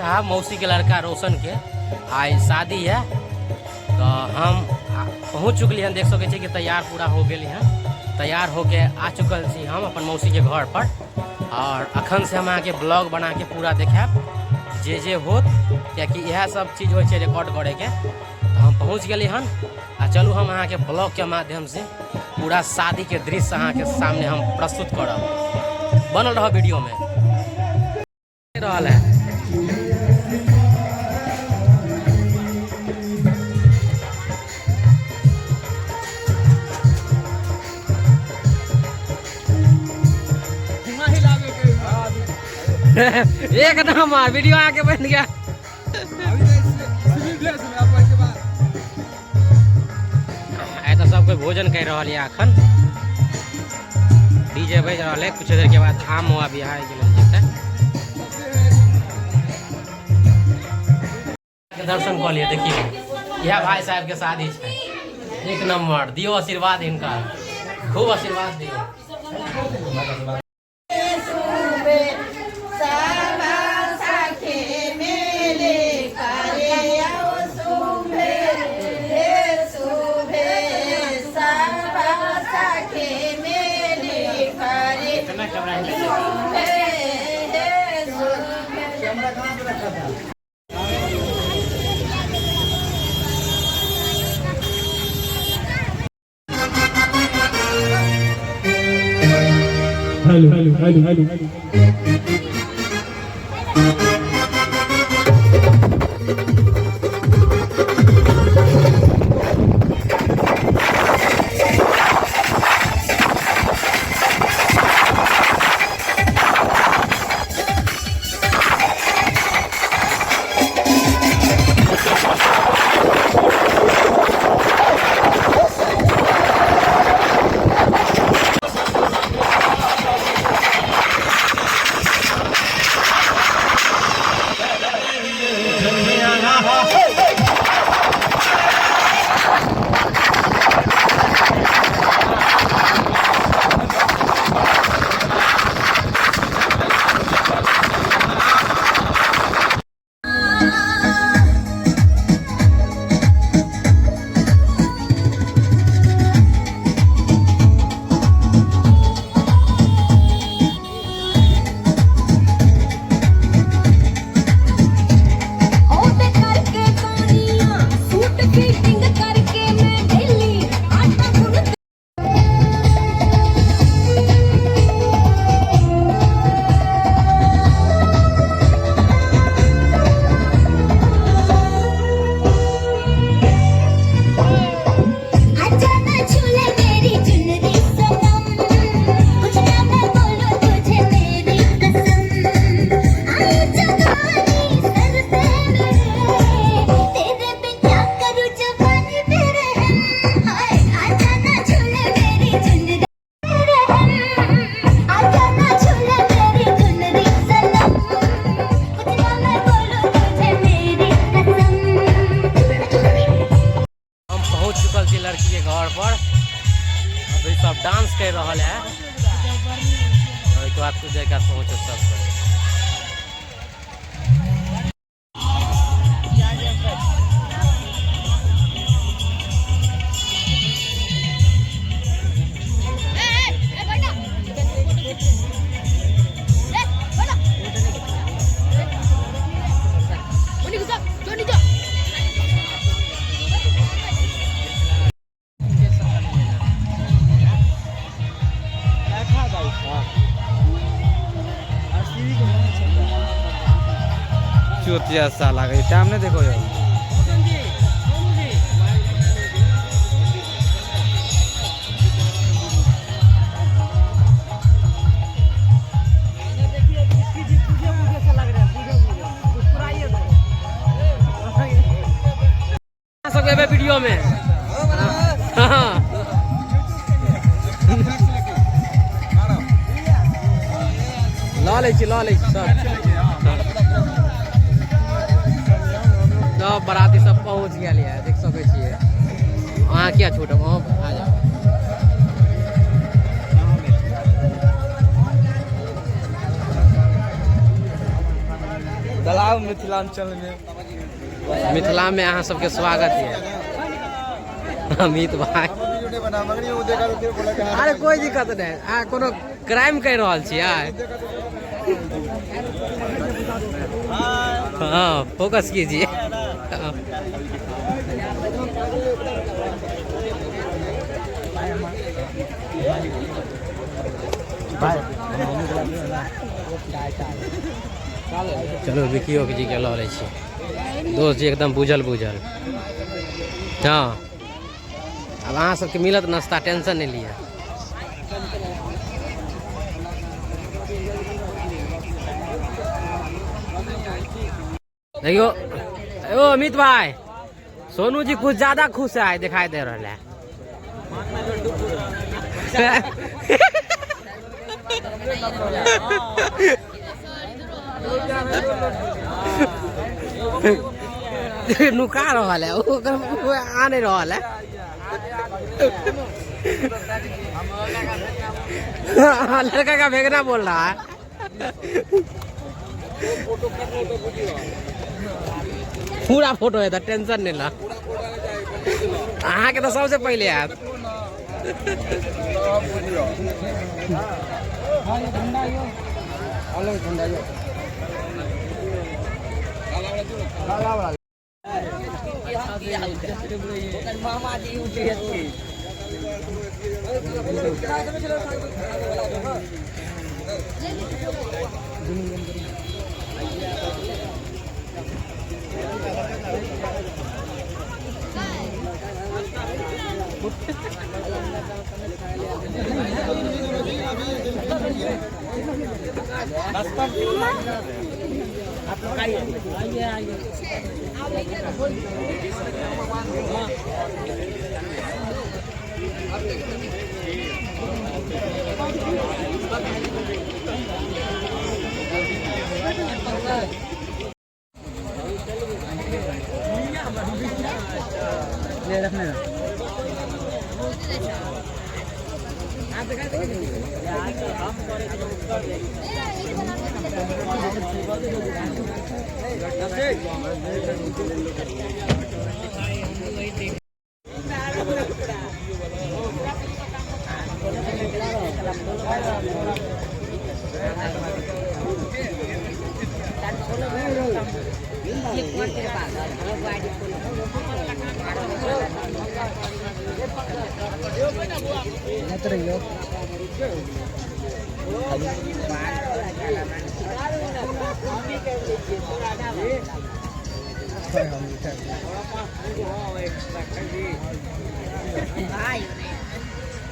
साहब मौसी के लड़का रोशन के आइ शादी है तो हम पहुँच चुकली हन। देख सकै छी कि तैयार पूरा हो गेली हन। तैयार होके आ चुकल छी हम अपन मौसी के घर पर और अखन से हम अहाँके ब्लॉग बना के पूरा देखायब जे जे होत, कियाकि इएह सब चीज होइ छै रिकॉर्ड करैके। तो हम पहुँच गेली हन आ चलू हम अहाँके ब्लॉग के माध्यम से पूरा शादी के दृश्य अहाँके सामने हम प्रस्तुत करब। बनल रह वीडियो में रहल है। एक नंबर वीडियो आके बन गया। आइ तऽ सब कोई भोजन कर रहल यऽ अखन। डीजे बाजि रहल है। कुछ देर के बाद आम हुआ बिहार के लेल जेतै। के दर्शन कऽ लिअ। देखियौ इएह भाई साहब के शादी छै। एक नंबर दियौ आशीर्वाद, हिनका खूब आशीर्वाद दियौ। Hello hello hello hello. ਉਹਦੇ ਕਰਕੇ ਸੋਹਣੀਆਂ ਸੂਟ ਫਿਟਿੰਗ ਕਰਕੇ ਮੈਂ ਡੇਲੀ ਆਟਾ ਗੁੰਨ आजा ना झूले मेरी चुनरी सनम, कुछ ना मैं बोलूं तुझे मेरी कसम। आई जवानी सर पे मेरे, तेरे पे क्या करूं जवानी पे रहम। हाय आजा ना झूले मेरी चुनरी रहम, आजा ना झूले मेरी चुनरी सनम, कुछ ना मैं बोलूं तुझे मेरी कसम। हम पहुंच चुकल छी लड़की के घर पर। अभी सब डांस कर रहल है। ओहिके बाद कुछ देर के बाद पहुंचो सब कोई। चोतिया साला के टाइम नहीं देखो यार। सब एबे वीडियो में। हाँ लऽ लै छी, लऽ लै छी। सब सब बराती सब पहुँच गेल यऽ, देख सकै छियै। अहाँ किया छूटब, अहाँ आ जाउ। दलाव मिथिलांचल में। मिथिला में अहाँ सबके स्वागत है अमित भाई। अरे कोई दिक्कत नहीं, अहाँ कोनो क्राइम कर रहल छियै? हाँ, फोकस कीजिए। हाँ। चलो विकियो जी के लऽ लै छी। दोस्त जी एकदम बुझल बुझल। हाँ, अब अहाँ सबके मिलत नाश्ता, टेंशन नहीं लिअ। देखियो ओ अमित भाई, सोनू जी कुछ ज्यादा खुश है दिखाई दे रहा है। नुका रहल है, ओकर आ नहीं रहल है। लड़का का भेगना बोल रहा है। पूरा फोटो है, टेंशन नहीं ला। अहाँके तऽ सबसे पहिले आयत।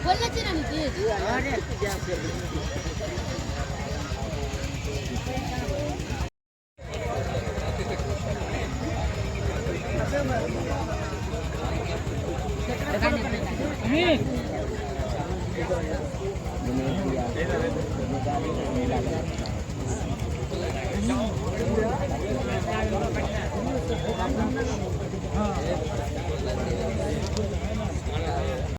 बोलना चाहिए ना नीतीश।